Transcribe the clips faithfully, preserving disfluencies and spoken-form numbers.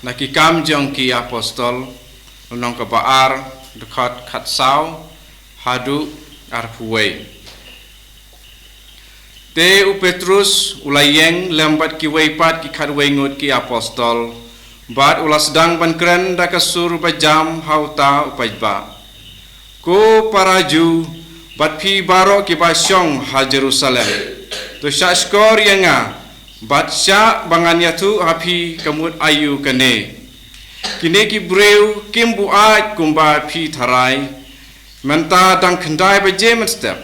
Na ki Kam jong ki Apostol, lynnong kaba ar, dkhot khatsaw haduh arphew wei. Te u Petrus u la ïeng lem bad kiwei pat ki khatwei ngut ki apostol, bad u la sdang ban kren da ka sur ba jam ha uta u paidbah: Ko para Jiw, bad phi baroh kiba shong ha Jerusalem, to shah shkor ïa nga, bad shah ba ngan ïathuh ha phi ka mut aïu kane. Kine ki briew kim buaid kumba phi tharai, mynta dang khyndai baje mynstep.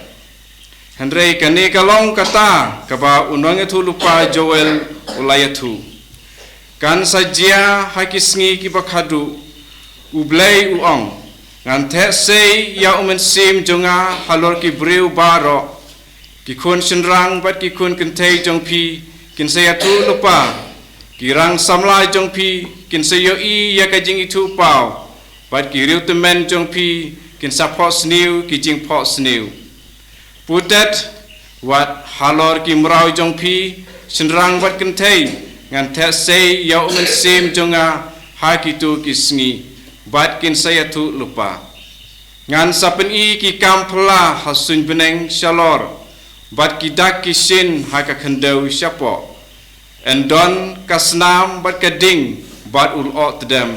Hynrei kane ka long kata kaba u nongïathuhlypa Joel u la ïathuh: Kan sa jia ha ki sngi kiba khadduh, u Blei u ong, ngan theh sei ïa u Mynsiem jong nga halor ki briew baroh. Ki khun shynrang bad ki khun kynthei jong phi kin sa ïathuhlypa. Ki rang samla jong phi kin sa ïohi ïa ka jingithuhpaw, bad ki riewtymmen jong phi kin sa phohsniew ki jingphohsniew. Pyrthei, wat halor ki mraw jong phi, shynrang bad kynthei, ngan theh sei ïa u Mynsiem jong nga ha kito ki sngi, bad kin sa ïathuhlypa. Ngan sa pyni ki kam phylla ha suiñ bneng shalor, bad ki dak ki shin ha ka khyndew shapoh. Yn don ka snam bad ka ding bad u lyoh tdem.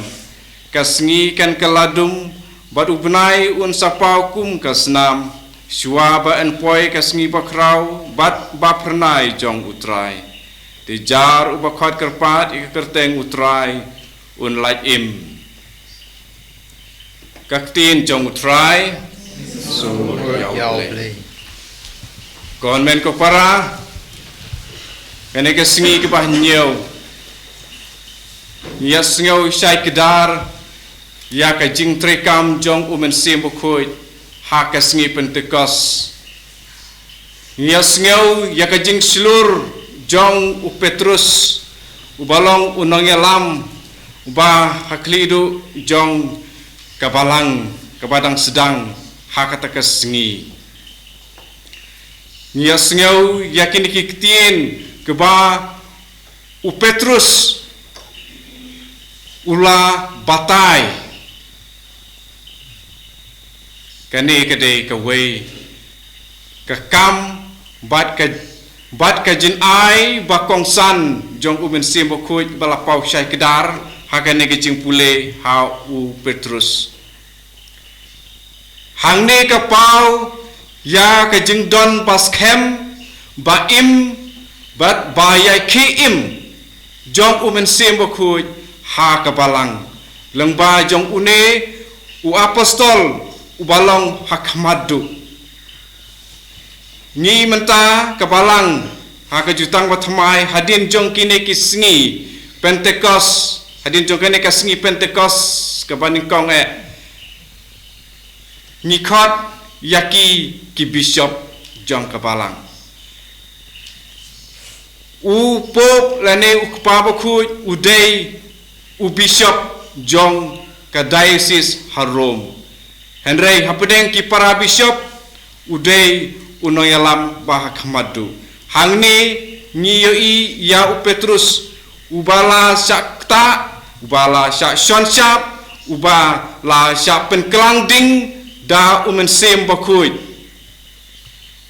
Ka sngi kan kylla dum, bad u bnai un sa paw kum ka snam, shuwa ba yn poi ka sngi bakhraw bad baphyrnai jong U Trai. Te jar uba khot kyrpad ïa ka kyrteng U Trai, un lait im. Ka ktien jong U Trai. Sur ïa U Blei. Ko hynmen ko para, kane ka sngi kaba hynñiew, ngi ïasngew shai kdar ïa ka jingtreikam jong u Mynsiem Bakhuid ha ka sngi Pentekost. Ngi ïasngew ïa ka jingshlur jong u Petrus, uba long u nongïalam uba ha khlieh duh jong ka balang kaba dang sdang ha kata ka sngi. Ngi ïasngew ïa kine ki ktien kaba u Petrus u la batai. Kane ka dei kawei ka kam bad ka, bad ka jingai ba kongsan jong u Mynsiem Bakhuid ba la paw shai kdar ha kane ka jingpule ha u Petrus. Hangne ka paw ïa ka jingdon ba skhem, ba im, bad ba ïai khie im jong u Mynsiem Bakhuid ha ka balang lyngba jong une u apostol uba long ha khmat duh. Ngi mynta ka balang ha ka jutang bathymmai hadien jong kine ki sngi Pentekost, hadien jong kane ka sngi Pentekost kaba nyngkong eh, ngi khot ïa ki, ki bishop jong ka balang. U Pope lane u Kpa Bakhuid u dei u bishop jong ka diocese ha Rome. Hynrei hapdeng ki para bishop u dei u nongïalam ba ha khmat duh. Hangne ngi ïohi ïa u Petrus uba la shah ktah, uba la shah shon shap, uba la shah pynklang ding da u Mynsiem Bakhuid.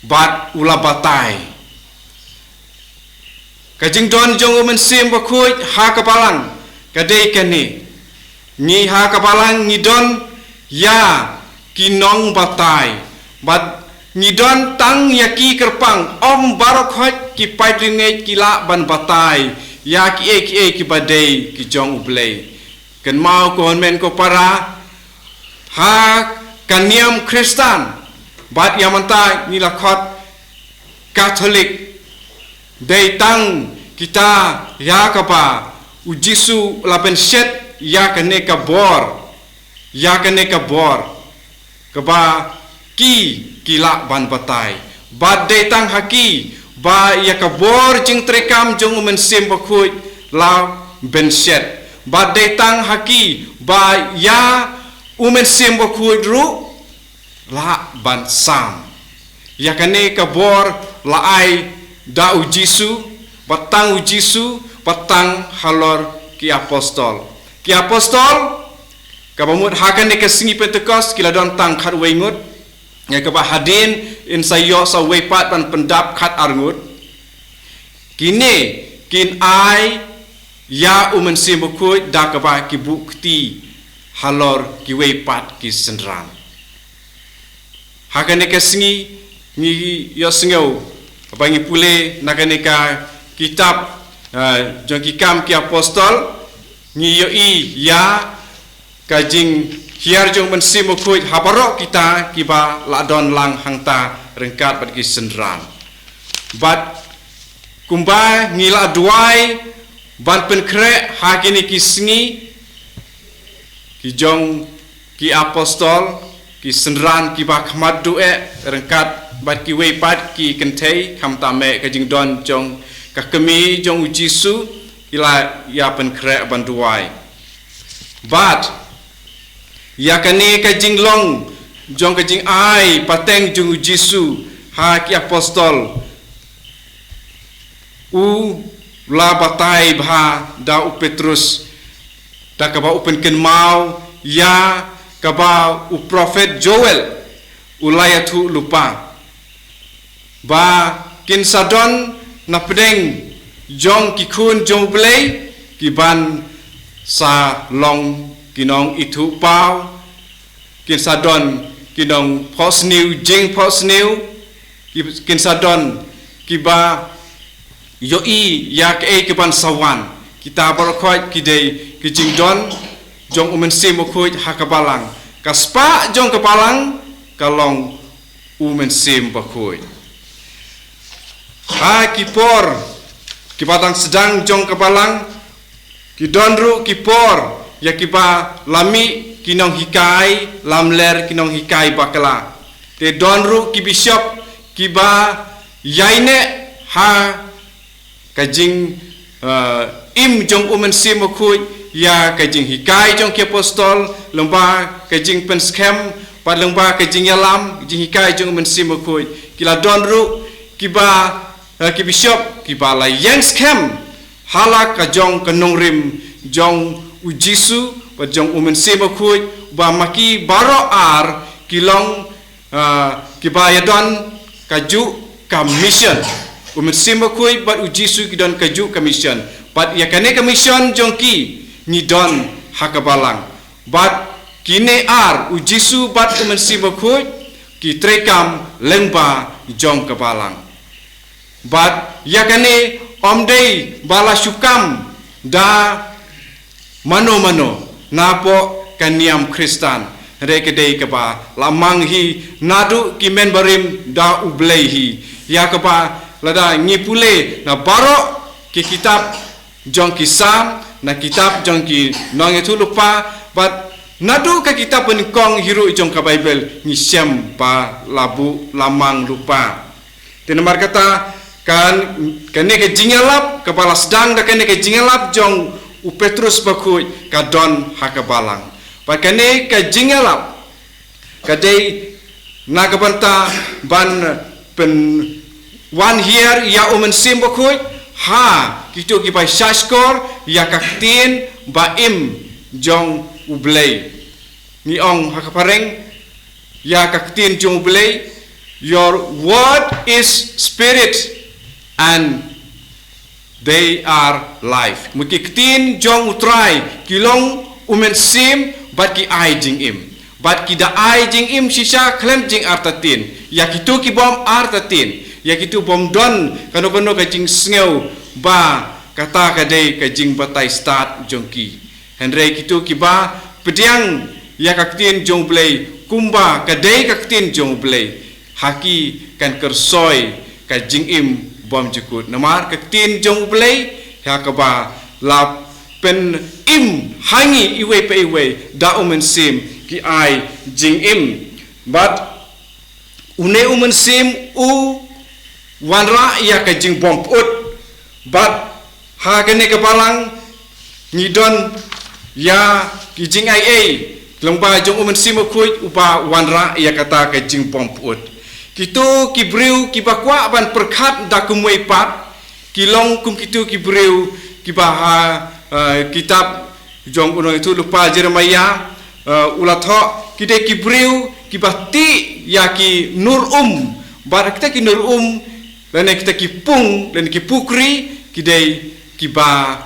Bad u la batai. Ka jingdon jong u Mynsiem Bakhuid ha ka balang ka dei kane. Ngi ha ka balang ngi don ïa ki nongbatai. Bad ngi don tang ïa ki kyrpang, ym baroh khoit ki paid riewngeit ki lah ban batai ïa kiei kiei kiba dei ki jong U Blei. Kynmaw ko hynmen ko para, ha ka niam Khristan, bad ïa mynta ngi la khot Katholik, dei tang kita ïa kaba u Jisu u la pynshet ïa kane ka bor, ïa kane ka bor kaba ki, ki lah ban batai. Bad dei tang ha ki ba ïa ka bor jingtreikam jong u Mynsiem Bakhuid la pynshet. Bad dei tang ha ki ba ïa u Mynsiem Bakhuid ruh lah ban sam. Ïa kane ka bor la ai da u Jisu, bad tang u Jisu, bad tang halor ki apostol. Ki apostol, kaba mut ha kane ka sngi Pentekost ki la don tang khatwei ngut, ïa kaba hadien yn sa ïoh sa wei pat ban pyndap khatar ngut. Kine kin ai ïa u Mynsiem Bakhuid da kaba ki buh kti halor kiwei pat ki synran. Ha kane ka sngi ngi ïohsngew, ba ngi pule na kane ka kitab, eh, jong ki Kam ki Apostol, ngi ïohi ïa ka jinghiar jong u Mynsiem Bakhuid ha baroh kita kiba la don lang hangta ryngkat bad ki synran. Bad kumba ngi la duwai ban pynkhreh ha kine ki sngi, ki jong ki apostol, ki synran kiba khmat duh eh ryngkat bad kiwei pat ki kynthei, khamtam eh ka jingdon jong ka kmie jong u Jisu, ki la ïa pynkhreh ban duwai. Bad ïa kane ka jinglong jong ka jingai pateng jong u Jisu ha ki apostol, u la batai bha da u Petrus, da kaba u pynkynmaw ïa kaba u prophet Joel u la ïathuh lypa, ba kin sa don na pdeng jong ki khun jong u Blei kiban sa long ki nongïathuhpaw, kin sa don ki nongphohsniew jingphohsniew, ki, kin sa don kiba ïohi ïa kaei kaban sa wan. Kita baroh khoit ki dei ki jingdon jong u Mynsiem Bakhuid ha ka balang. Ka spah jong ka balang ka long u Mynsiem Bakhuid. Ha ki por kiba dang sdang jong ka balang, ki don ruh ki por ïa kiba la mih ki nonghikai lamler, ki nonghikai bakla. Te don ruh ki bishop kiba ïaineh ha ka jing, eh, im jong u Mynsiem Bakhuid ïa ka jinghikai jong ki apostol, lyngba ka jingpynskhem bad lyngba ka jingïalam, jinghikai jong u Mynsiem Bakhuid. Ki la don ruh kiba, eh, ki bishop kiba la ïeng skhem ha la ka jong ka nongrim jong u Jisu bad jong u Mynsiem Bakhuid, ba ma ki baroh ar ki long, ah, kiba ïadon kajuh ka mission. U Mynsiem Bakhuid bad u Jisu ki don kajuh ka mission. Bad ïa kane ka mission jong ki ngi don ha ka balang. Bad kine ar, u Jisu bad u Mynsiem Bakhuid, ki treikam lyngba jong ka balang. Bad ïa kane ym dei ba la shu kam da mano mano napoh ka niam Khristan, hynrei ka dei kaba la mang hi naduh ki mynbarim da u Blei hi. Ïa kaba lada ngi pule na baroh ki kitab jong ki Salm, na kitab jong ki nongïathuhlypa, bad naduh ka kitab banyngkong hi ruh jong ka Baibl, ngi shem ba la buh la mang lypa. Te namar kata, kan, kane ka jingïalap kaba la sdang da kane ka jingïalap jong u Petrus Bakhuid ka don ha ka balang. Bad kane ka jingïalap ka dei na ka bynta ban pynwanhiar ïa u Mynsiem Bakhuid ha kito kiba shahshkor ïa ka ktien ba im jong u Blei. Ngi ong ha ka phareng ïa ka ktien jong u Blei, "Your word is spirit and they are life." Mut ki ktien jong u Trai ki long u Mynsiem bad ki ai jingim. Bad ki da ai jingim shisha khlem jingartatien ïa kito ki bym artatien, ïa kito bym don kano kano ka jingsngew ba kata ka dei ka jingbatai stad jong ki. Hynrei kito kiba pdiang ïa ka ktien jong u Blei kumba ka dei ka ktien jong u Blei, ha ki kan kyrsoi ka jingim bymjukut. Namar ka ktien jong u Blei ïa kaba la pynim ha ngi iwei pa iwei da u Mynsiem ki ai jingim. Bad une u Mynsiem u wanrah ïa ka jingbymphut. Bad ha kane ka balang ngi don ïa ki jingaiei lyngba jong u Mynsiem Bakhuid uba wanrah ïa kata ka jingbymphut. Kito ki briew kiba kwah ban pyrkhat da kumwei pat ki long kum kito ki briew kiba ha, eh, kitab jong u nongïathuhlypa Jeremiah, eh, u la thoh, ki dei ki briew kiba tih ïa ki nur um, bad kita ki nur um, lane kita ki pung, lane ki pukri, ki dei kiba,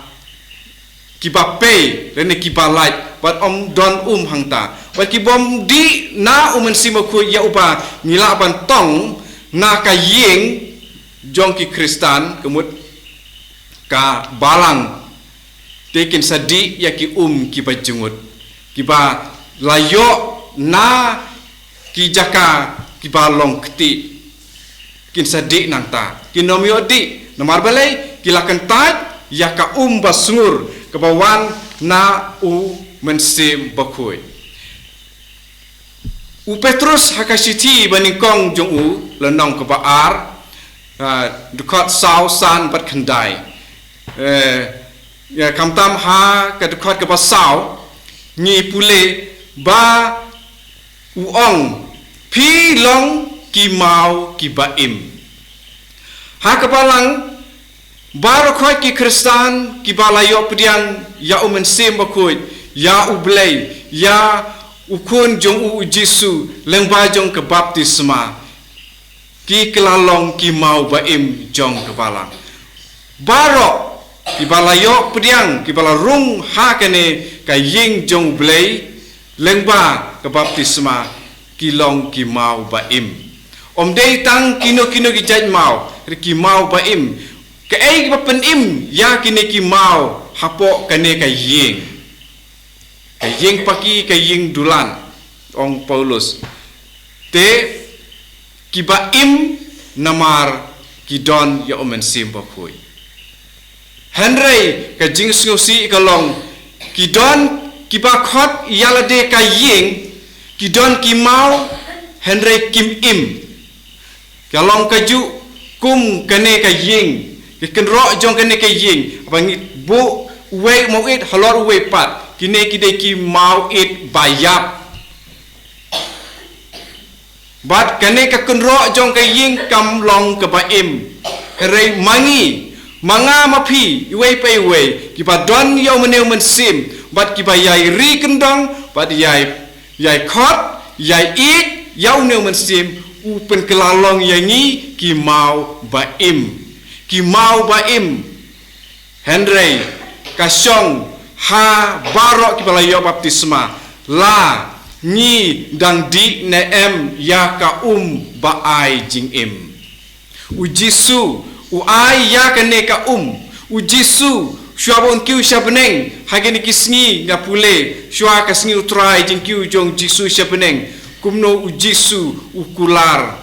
kiba pei, lane kiba lait, bad ym don um hangta. Bad ki bym dih na u Mynsiem Bakhuid ïa uba ngi lah ban tong na ka ïing jong ki Khristan, ka mut ka balang. Te kin sa dih ïa ki um kiba jngut, kiba la ïoh na ki jaka kiba long ktieh. Kin sa dih nangta, kin ym ïoh dih. Namar balei? Ki la kyntait ïa ka um ba sngur kaba wan na u Mynsiem Bakhuid. U Petrus ha ka shithi ba nyngkong jong u, lynnong kaba ar, ah, dkhot saw, san bad khyndai. Eh, ïa, khamtam ha ka dkhot kaba saw, ngi pule ba u ong, phi long ki maw kiba im. Ha ka balang, baroh khoit ki Khristan kiba la ïoh pdiang ïa u Mynsiem Bakhuid, ïa u Blei, ïa u Khun jong u, u Jisu, lyngba jong ka baptisma, ki kylla long ki maw ba im jong ka balang. Baroh kiba la ïoh pdiang, kiba la rung ha kane ka ïing jong u Blei, lyngba ka baptisma, ki long ki maw ba im. Ym dei tang kino kino ki jait maw, ki maw ba im. Kaei kaba pynim ïa kine ki maw hapoh kane ka ïing? Ka ïing paki, ka ïing dulan, ong Paulus. Te kiba im namar ki don ïa u Mynsiem Bakhuid. Hynrei ka jingsngewsih ka long, ki don kiba khot ïa lade ka ïing, ki don ki maw, hynrei kim im. Ka long kajuh kum kane ka ïing, ki kynroh jong kane ka ïing, ba ngi buh uwei u maw ïit halor uwei pat, kine ki dei ki maw ïit ba ïap. Bad kane ka kynroh jong ka ïing kam long kaba im. Hynrei ma ngi, ma nga ma phi, iwei pa iwei, kiba don ïa u Mynsiem u Mynsiem, bad kiba ïai ri kyndong, bad ïai, ïai khot, ïai ïeit ïa u Mynsiem u Mynsiem, u pynkylla long ïa ngi ki maw ba im. Ki maw ba im. Hynrei ka shong ha baroh kiba la ïoh baptisma, la ngi dang dih ne em ïa ka um ba ai jingim. U Jisu u ai ïa kane ka um. U Jisu, shuwa ba un kiew sha bneng, ha kine ki sngi nga pule, shuwa ka sngi U Trai, jingkiew jong Jisu sha bneng, kumno U Jisu u kular,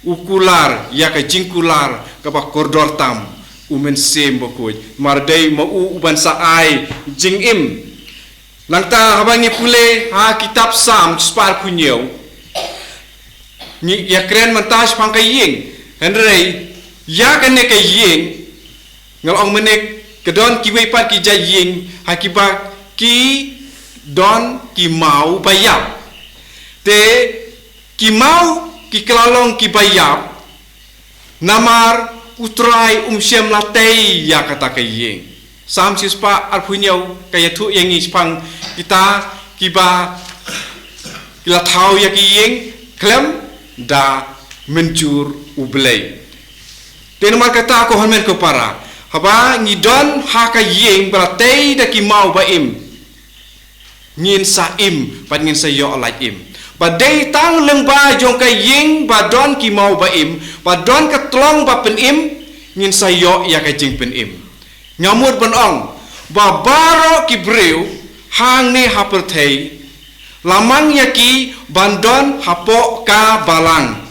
u kular ïa ka jingkular kaba kordor tam, u Mynsiem Bakhuid. Namar dei ma u u ban sa ai jingim. Nangta haba ngi pule ha kitab Salm shispah arphew hynñiew, ngi ïakren mynta shaphang ka ïing. Hynrei ïa kane ka ïing, nga la ong mynne, ka don kiwei pat ki jait ïing ha kiba ki don ki maw ba ïap. Te ki maw ki kylla long kiba ïap, namar U Trai um shym la tei ïa kata ka ïing. Salm shispah arphew hynñiew ka ïathuh ïa ngi shaphang kita kiba ki la thaw ïa ka ïing khlem da mynjur U Blei. Te namar kata, ko hynmen ko para, haba ngi don ha ka ïing ba la tei da ki maw ba im, ngin sa im, bad ngin sa ïoh lait im. Ba dei tang lyngba jong ka ïing ba don ki maw ba im, ba don ka tlong ba pynim, ngin sa ïoh ïa ka jingpynim. Nga mut ban ong ba baroh ki briew hangne ha pyrthei, la mang ïa ki ban don hapoh ka balang.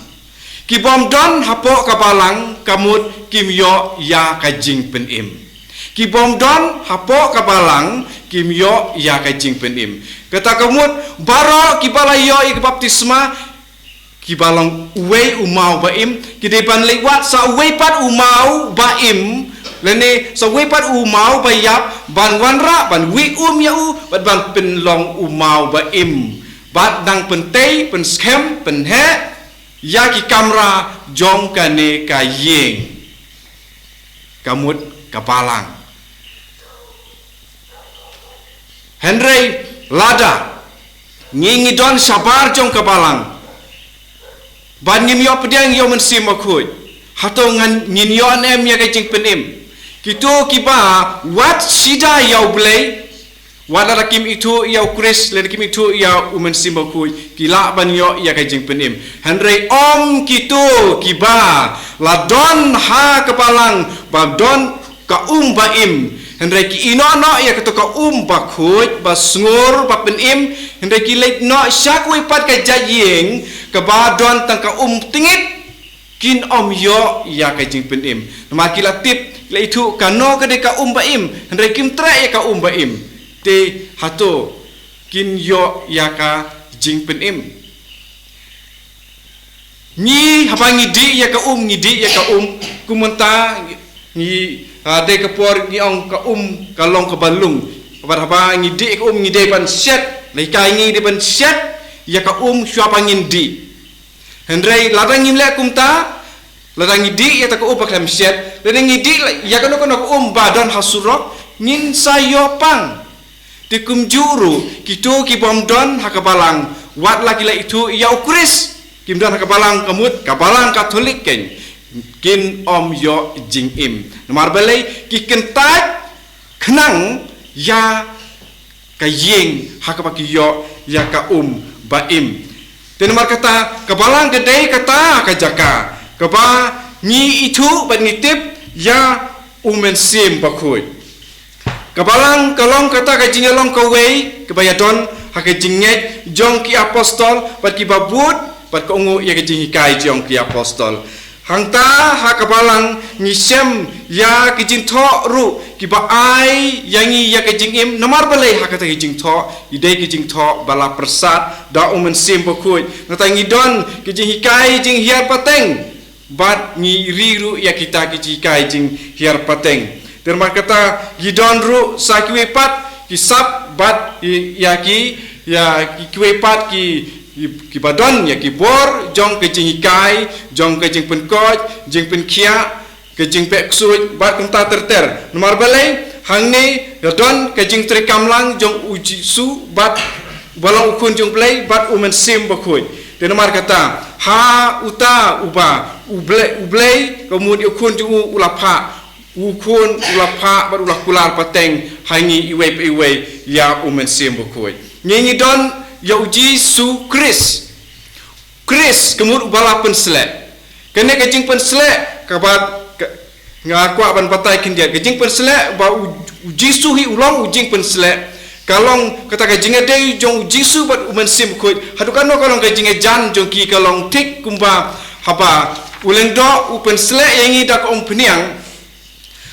Ki bym don hapoh ka balang, ka mut kim ïoh ïa ka jingpynim. Ki bym don hapoh ka balang, kim ïoh ïa ka jingpynim. Kata ka mut, baroh kiba la ïoh ïa ka baptisma, kiba long uwei u maw ba im, ki dei ban leit wad sa uwei pat u maw ba im, lane sa uwei pat u maw ba ïap, ban wanrah, ban wieh um ïa u, bad ban pynlong u maw ba im. Bad dang pyntei, pynskhem, pynheh ïa ki kamra jong kane ka ïing, ka mut ka balang. Hynrei lada ngi ngi don shabar jong ka balang, bad ngim ïoh pdiang ïa u Mynsiem Bakhuid, hato ngan ngin ïoh ne em ïa ka jingpynim? Kito kiba wad shisha ïa U Blei, wat lada kim ithuh ïa U Khrist, lada kim ithuh ïa u Mynsiem Bakhuid, ki lah ban ïoh ïa ka jingpynim. Hynrei ym kito kiba la don ha ka balang ba don ka um ba im, hynrei ki ïehnoh noh ïa kato ka um bakhuid, ba sngur, ba pynim, hynrei ki leit noh sha kawei pat ka jait ïing kaba don tang ka um tyngit, kin ym ïoh ïa ka jingpynim. Namar ki la tip, ki la ithuh kano ka dei ka um ba im, hynrei kim treh ïa ka um ba im. Te hato kin ïoh ïa ka jingpynim? Ngi, haba ngi dih ïa ka um, ngi dih ïa ka um, kumta ngi, ah, dei ka por ngi ong ka um ka long kaba lung. Bad haba ngi dih ïa ka um, ngi dei ban shet, la hikai ngi dei ban shet ïa ka um shuwa ba ngin dih. Hynrei lada ngim leh kumta, lada ngi dih ïa kata ka um ba khlem shet, lada ngi dih ïa kano kano ka um ba don ha surok, ngin sa ïoh pang. Te kumjuh ruh, kito ki bym don ha ka balang, wat la ki la ithuh ïa U Khrist, kim don ha ka balang, ka mut ka balang Katholik keiñ, kin ym ïoh jingim. Namar balei? Ki kyntait khnang ïa ka ïing ha kaba ki ïoh ïa ka um ba im. Te namar kata, ka balang ka dei kata ka jaka kaba ngi ithuh bad ngi tip ïa u Mynsiem Bakhuid. Ka balang ka long kata ka jingïalong kawei kaba ïadon ha ka jingngeit jong ki apostol bad kiba bud bad ka, ngi ïohi ïa ka jinghikai jong ki apostol. Hangta ha ka balang ngi shem ïa ki jingthoh ruh kiba ai ïa ngi ïa ka jingim. Namar balei? Ha kata ki jingthoh, ki dei ki jingthoh ba la pyrsad da u Mynsiem Bakhuid. Nangta ngi don ki jinghikai jinghiar pateng, bad ngi ri ruh ïa kita ki jinghikai jinghiar pateng. Te namar kata, ngi don ruh sa kiwei pat ki sap bad ïa ki, ïa ki, kiwei pat ki, ki, kiba don ïa ki bor jong ka jinghikai, jong ka jingpynkoit, jingpynkhiah, ka jingbeh ksuid bad kumta ter ter. Namar balei? Hangne ka don ka jingtrei kam lang jong U Jisu bad, ba long U Khun jong U Blei, bad u Mynsiem Bakhuid. Te namar kata, ha uta uba U Blei, U Blei, ka mut ïa U Khun jong u, u la phah, U Khun u la phah bad u la kular pateng ha ngi iwei pa iwei ïa u Mynsiem Bakhuid. Ngi, ngi don ïa U Jisu Khrist. Khrist ka mut uba la pynsleh. Kane ka jingpynsleh kaba, ka, nga kwah ban batai khyndiat. Ka jingpynsleh ba U, U Jisu hi u long u jingpynsleh, ka long kata ka jingïadei jong U Jisu bad u Mynsiem Bakhuid. Haduh katno ka long ka jingïajan jong ki, ka long thik kumba haba u Lyngdoh u pynsleh ïa ngi da ka umphniang.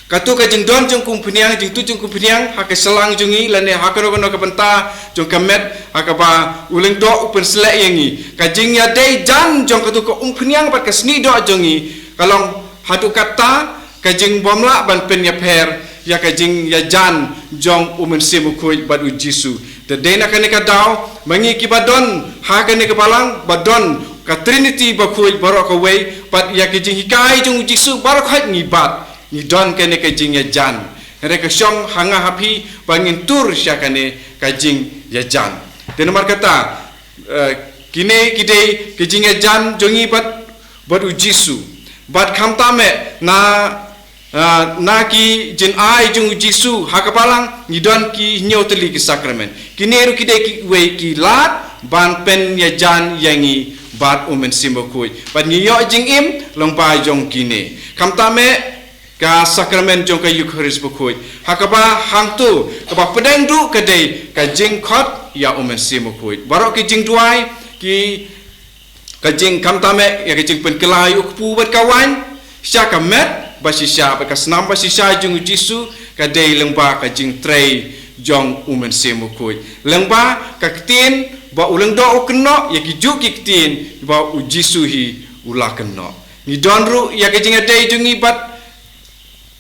Kato ka jingdon jong ka umphniang, jingtut jong ka umphniang ha ka shyllangh jong ngi lane ha kano kano ka bynta jong ka met, ha kaba u Lyngdoh u pynsleh ïa ngi. Ka jingïadei jan jong kato ka umphniang bad ka snieh doh jong ngi ka long haduh katta ka jingbymlah ban pynïapher ïa ka jingïajan jong u Mynsiem Bakhuid bad U Jisu. Te dei na kane ka daw ma ngi kiba don ha kane ka balang ba don ka Trinity bakhuid baroh kawei, bad ïa ka jinghikai jong U Jisu baroh kawei ngi bat. Ngi don kane ka jingïajan. Hynrei ka shong ha nga ha phi ba ngin tur sha kane ka jingïajan. Te namar kata, eh, kine ki dei ka jingïajan jong ngi bad, bad U Jisu. Bad khamtam eh na, eh, na ki jingai jong U Jisu ha ka balang ngi don ki hynñiew tylli ki sakramen. Kine ruh ki dei kiwei ki lad ban pynïajan ïa ngi bad u Mynsiem Bakhuid. Bad ngi ïoh jingim lyngba jong kine. Khamtam eh ka sakramen jong ka Eukharist bakhuid. Ha kaba hangto, kaba pdeng duh ka dei ka jingkhot ïa u Mynsiem Bakhuid. Baroh ki jingduwai, ki, ka jing, khamtam eh ïa ka jingpynkylla ïa u kpu bad ka waiñ sha ka met ba shisha bad ka snam ba shisha jong u Jisu, ka dei lyngba ka jingtrei jong u Mynsiem Bakhuid. Lyngba ka ktien ba u Lyngdoh u kynnoh, ïa kijuh ki ktien ba u Jisu hi u la kynnoh. Ngi don ruh ïa ka jingïadei jong ngi bad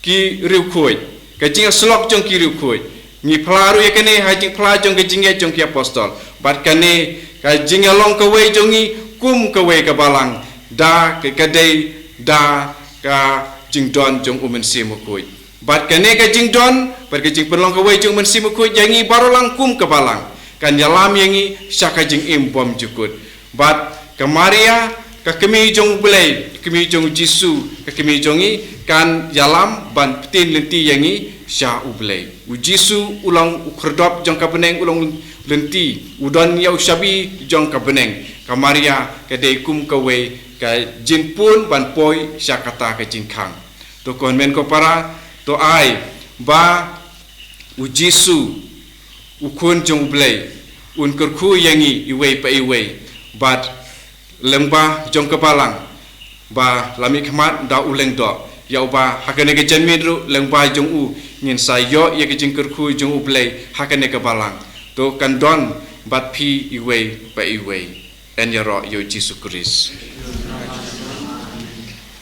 ki riewkhuid, ka jingïasyllok jong ki riewkhuid. Ngi phla ruh ïa kane ha jingphla jong ka jingngeit jong ki apostol. Bad kane ka jingïalong kawei jong ngi kum kawei ka balang, da ka, ka dei da ka jingdon jong u Mynsiem Bakhuid. Bad kane ka jingdon bad ka jingpynlong kawei jong u Mynsiem Bakhuid ïa ngi baroh lang kum ka balang kan ïalam ïa ngi sha ka jingim bymjukut. Bad ka Maria, ka kmie jong U Blei, ka kmie jong U Jisu, ka kmie jong ngi kan ïalam ban pyntin lynti ïa ngi sha U Blei. U Jisu u long u khyrdop jong ka bneng, u long lynti, u don ïa u shabi jong ka bneng. Ka Maria ka dei kum kawei ka jingpun ban poi sha kata ka jingkhang. To ko hynmen ko para, to ai ba U Jisu, u Khun jong U Blei, un kyrkhu ïa ngi iwei pa iwei. Bad lyngba jong ka balang ba la mihkhmat da u lyngdoh, ïa uba ha kane ka janmiet ruh lyngba jong u ngin sa ïoh ïa ka jingkyrkhu jong U Blei ha kane ka balang. To kan don bad phi iwei pa iwei. Yn ïaroh ïa U Jisu Khrist.